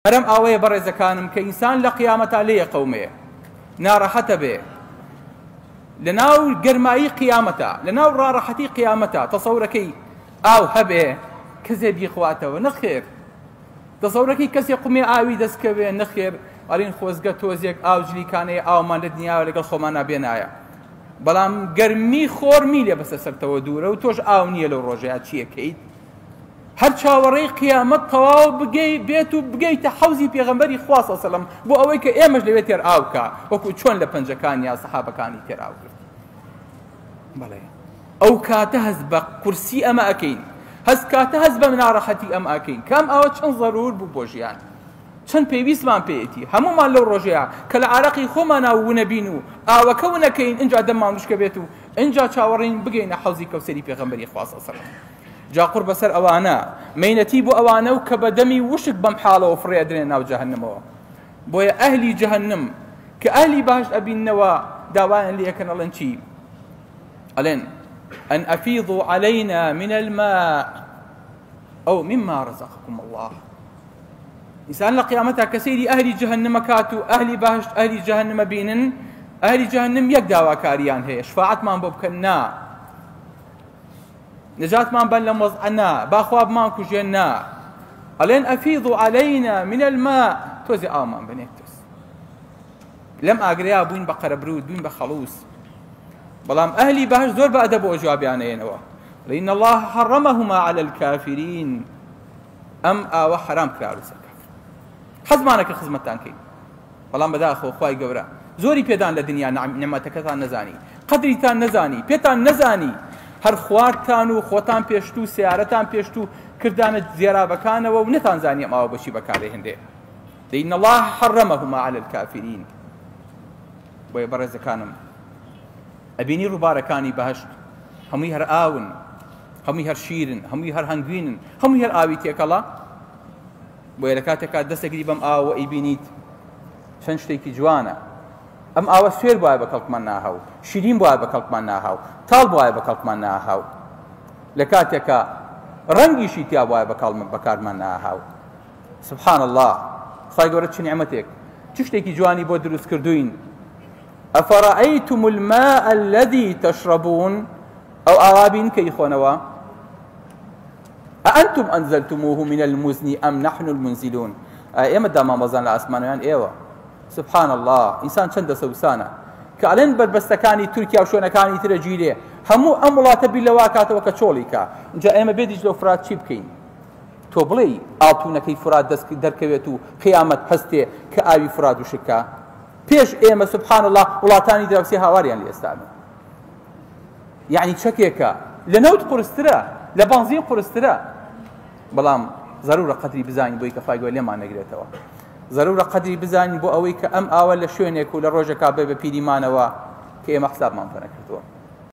هەرەم ئاوەیە بەڕێزەکانم کە ئینسان لە قیامەتا لێ قەومێ ناڕەحەتە بێ لە ناو گەرمایی قیامەتە لە ناو ڕاڕەحەتی قیامەتە تەسەورەکەی ئاو هەبێ کەسێ بیخواتەوە نەخێر تەسەورەکەی کەسێ قومێ ئاوی دەستکەوێ نەخێر ئەڵین خۆزگە تۆزێک ئاو جلیکانەیە ئاومان لە دنیاوە لەگەڵ خۆمانە بێنایە بەڵام گەرمی خۆرمی لێ بەسەر سەرتەوە دوورە و تۆش ئاو نییە لەو ڕۆژەیە چیەکەیت هەر چاوەڕێی قیامەت تەواو بگەی بێت و بگەیتە حەوزی پێغەمبەری خوا صلی سەلەم بۆ ئەوەی کە ئێمەش لەوێ تێر ئاو کا وەکو چۆن لە پەنجەکان یا سەحابەکانی تێر ئاو کرد. بەڵێ ئەو کاتە هەست بە قورسی ئەمە ئەکەین، هەست کاتە هەست بە ناڕەحەتی ئەم ئەکەین کام ئاوە چەند زەرور بوو بۆ ژیان، چەند پێویستمان پێیەتی. هەموومان لەو ڕۆژەیە کە لە عارەقی خۆمانا ونەبین و ئاوەکە ونەکەین ئینجا دەممان وشکە بێت و ئینجا چاوەڕێین بگەینە حەوزی کەوسەری پێغەمبەری خوا صلی سەلەم. جا قوڕ بەسەر ئەوانە، مەینەتی بۆ ئەوانە و کە بە دەمی وشک بەم حاڵەوە فڕێ ئەدرێنە ناو جەهەنمەوە. بۆیە ئەهلی جەهەنم کە ئەهلی بەهەشت ئەبیننەوە داوایان لێ ئەکەن ئەڵێن چی؟ ئەڵێن أن أفيضوا علينا من الماء أو مما رزقكم الله. ئینسان لە قیامەتا کە سەیری ئەهلی جەهەنمە کات و ئەهلی بەهەشت ئەهلی جەهەنمە بینن، ئەهلی جەهەنم یەک داواکاریان هەیە، شفاعەتمان بۆ بکەن نا، نجاتمان بەن لەم وەزعە نا، با خوا بمانکوژێ نا، ئەڵێن ئەفیضوا عەلەینا من الماء، تۆزێ ئاومان بنێ تۆز. لەم ئاگرەیا بووین بە قەرەبروت، بووین بە خەڵوز. بەڵام ئەهلی بەهەشت زۆر بە ئەدەبەوە جوابیان ئەیەنەوە، ئەڵێ إن الله حرمهما على الكافرین، ئەم ئاوە حەرام کرا لەسەر کافر. حەزمانە کە خزمەتتان کەین، بەڵام بەداخەوە خوای گەورە زۆری پێدان لە دنیا، نعمەتەکەتان نەزانی، قەدریتان نەزانی، پێتان نەزانی، هەر خواردتان و خۆتان پێشت و سیارەتان پێشت و کردانە زێرابەکانەوە و نەتانزانی ئەم ئاوە بۆچی بەکارێهێنرێ. إن الله حرمهما على الكافرین. بۆیە بەڕێزەکانم ئەبینی ڕووبارەکانی بەهەشت هەمووی هەر ئاون، هەمووی هەر شیرن، هەمووی هەر هەنگوینن، هەمووی هەر ئاوی تێکەڵە. بۆیە لە کاتێکا دەستەگری بەم ئاوە ئەیبینیت چەند شتێکی جوانە. ئەم ئاوە سوێر بوایە بە کەڵکمان ناهاو، شیرین بوایە بە کەڵکمان ناهاو، تاڵ بوایە بە کەڵکمان ناهاو، لە کاتێکا ڕەنگیشی تیا بوایە بە بەکارمان ناهاو. سبحان الله، خوای گەورە چ نیعمەتێک، چ شتێکی جوانی بۆ دروست کردوین. ئەفەرەئەیتم الماء الذی تشربون، ئەو ئاوا بین کە ئیخۆنەوە. ئەئەنتم ئەنزلتموه من المزن ئەم نحن المنزلون، ئایا ئێمە دامانبەزان لە ئاسمانەوە یان ئێوە؟ سبحان الله، ئینسان چەند دەسەوسانە کە ئەڵێن بەربەستەکانی تورکیا و شوێنەکانی ترە گیرێ، هەموو ئەم وڵاتە بیر لەوە کاتەوە کە چۆڵی کا. اینجا ئێمە بێ دیجلە و فرات چی بکەین؟ تۆ بڵێی ئاڵتونەکەی فرات دەست دەرکەوێت و قیامەت هەستێ کە ئاوی فرات وشکا؟ پێش ئێمە سبحان الله وڵاتانی دراوسێ هاواریان لێ ئێستا بن. یعنی چەکێکە لە نەوت قورسترە، لە بەنزین قورسترە، بەڵام زەرورە قەدری بزانین بۆی کە خوای گەورە لێمان نەگرێتەوە. زەرورە قەدری بزانین بۆ ئەوەی کە ئەم ئاوە لە شوێنێک و لە ڕۆژێکا بێ بە پیریمانەوە کە ئێمە حسابمان بۆ نەکردووە.